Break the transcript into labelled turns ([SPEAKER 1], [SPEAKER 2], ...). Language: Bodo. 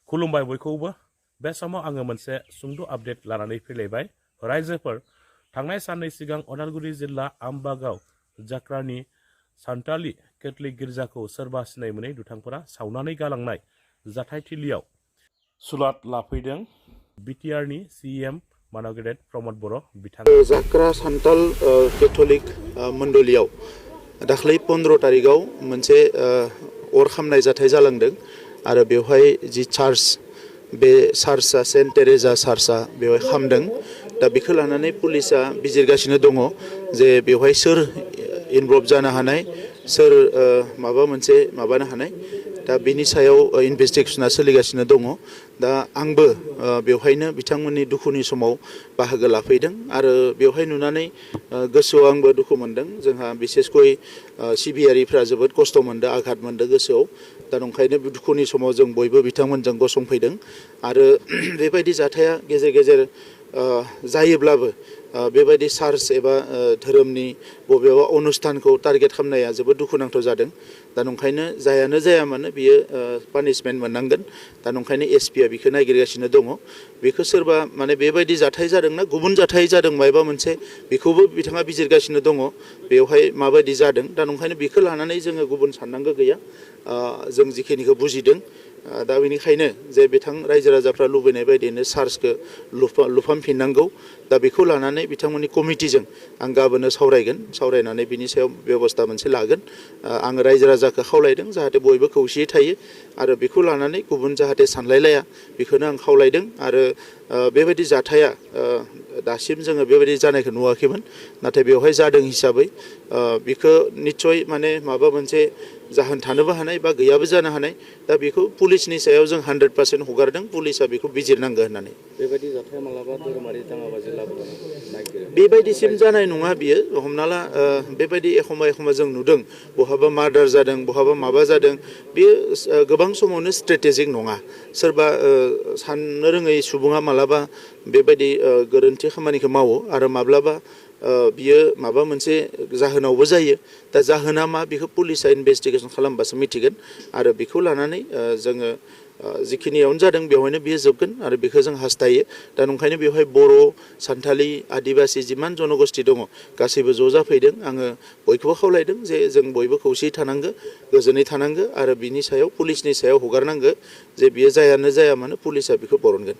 [SPEAKER 1] खुलुमबाय बयखौबो बे समाव आङो मोनसे सुंद' आपडेट लानानै फैलायबाय रायजोफोर थांनाय साननै सिगां अदालगुरि जिल्ला आमबागाव जाख्रानि सान्थालि केथलिक गिर्जाखौ सोरबा सिनाय मोनै दुथांफोरा सावनानै गालांनाय जाथायथिलियाव सुलाद लाफैदों बिटिआरनि सीएम मानव गेदेर प्रमद बर' बिथाङा
[SPEAKER 2] जाख्रा सान्थाल केथलिक मण्डलियाव दाख्लै 15 तारिखाव मोनसे अर खामनाय जाथाय जालांदों आरो बेवहाय जि चार्च बे चार्चआ सेन्ट टेरेजा चार्चआ बेवहाय खामदों दा बेखौ लानानै पुलिसा बिजिरगासिनो दङ जे बेवहाय सोर इनभल्भ जानो हानाय सोर माबा मोनसे माबानो हानाय दा बेनि सायाव इनभेस्टिगेशना सोलिगासिनो दङ दा आंबो बेवहायनो बिथांमोननि दुखुनि समाव बाहागो लाफैदों आरो बेवहाय नुनानै गोसोआव आंबो दुखु मोनदों जोंहा बिसेसकय सिबियारिफ्रा जोबोद खस्थ' मोनदों आघात मोनदों गोसोआव दा ओंखायनो दुखुनि समाव जों बयबो बिथांमोनजों गसंफैदों आरो बेबायदि जाथाया गेजेर गेजेर जायोब्लाबो बेबायदि चार्च एबा धोरोमनि बबेबा अनुष्ठानखौ टारगेट खालामनाया जोबोद दुखुनांथाव जादों दा ओंखायनो जायानो जाया मानो बियो पानिशमेन्ट मोननांगोन दा ओंखायनो एसपिआ बेखौ नागिरगासिनो दङ बेखौ सोरबा माने बेबायदि जाथाय जादोंना गुबुन जाथाय जादों मायबा मोनसे बेखौबो बिथाङा बिजिरगासिनो दङ बेवहाय माबायदि जादों दा ओंखायनो बेखौ लानानै जोङो गुबुन साननांगौ गैया जों जिखिनिखौ बुजिदों दा बेनिखायनो जे बिथां रायजो राजाफ्रा लुबैनाय बायदियैनो चार्चखौ लुफामफिननांगौ दा बेखौ लानानै बिथांमोननि कमिटिजों आं गाबोननो सावरायनानै बिनि सायाव बेबस्था मोनसे लागोन आङो रायजो राजाखौ खावलायदों जाहाथे बयबो खौसेयै थायो आरो बेखौ लानानै गुबुन जाहाथे सानलायलाया बेखौनो आं खावलायदों आरो बेबायदि जाथाया दासिम जोङो बेबायदि जानायखौ नुवाखैमोन नाथाय बेवहाय जादों हिसाबै बेखौ निस्सय माने माबा मोनसे जाहोन थानोबो हानाय बा गैयाबो जानो हानाय दा बेखौ पुलिसनि सायाव जों 100% हगारदों पुलिसा बेखौ बिजिरनांगौ होननानै
[SPEAKER 3] बेबायदि जाथाया मालाबा धोरोमारि दाङाबाजि लाबोनो नागिरो
[SPEAKER 2] बेबायदिसिम जानाय नङा बियो हमना ला बेबायदि एखमबा जों नुदों बहाबा मार्डार जादों बहाबा माबा जादों बेयो गोबां समावनो स्ट्रेटेजिक नङा सोरबा साननो रोङै सुबुङा मालाबा बेबायदि गोरोन्थि खामानिखौ मावो आरो माब्लाबा बियो माबा मोनसे जाहोनावबो जायो दा जाहोना मा बेखौ पुलिसा इनभेस्टिगेसन खालामबासो मिथिगोन आरो बेखौ लानानै जोङो जिखिनियावनो जादों बेवहायनो बियो जोबगोन आरो बेखौ जों हास्थायो दा ओंखायनो बेवहाय बर' सान्थालि आदिबासि जिमान जनगोष्ठी दङ गासैबो ज' जाफैदों आङो बयखौबो खावलायदों जे जों बयबो खौसेयै थानांगो गोजोनै थानांगो आरो बिनि सायाव पुलिसनि सायाव हगारनांगो जे बियो जायानो जाया मानो पुलिसा बेखौ बरनगोन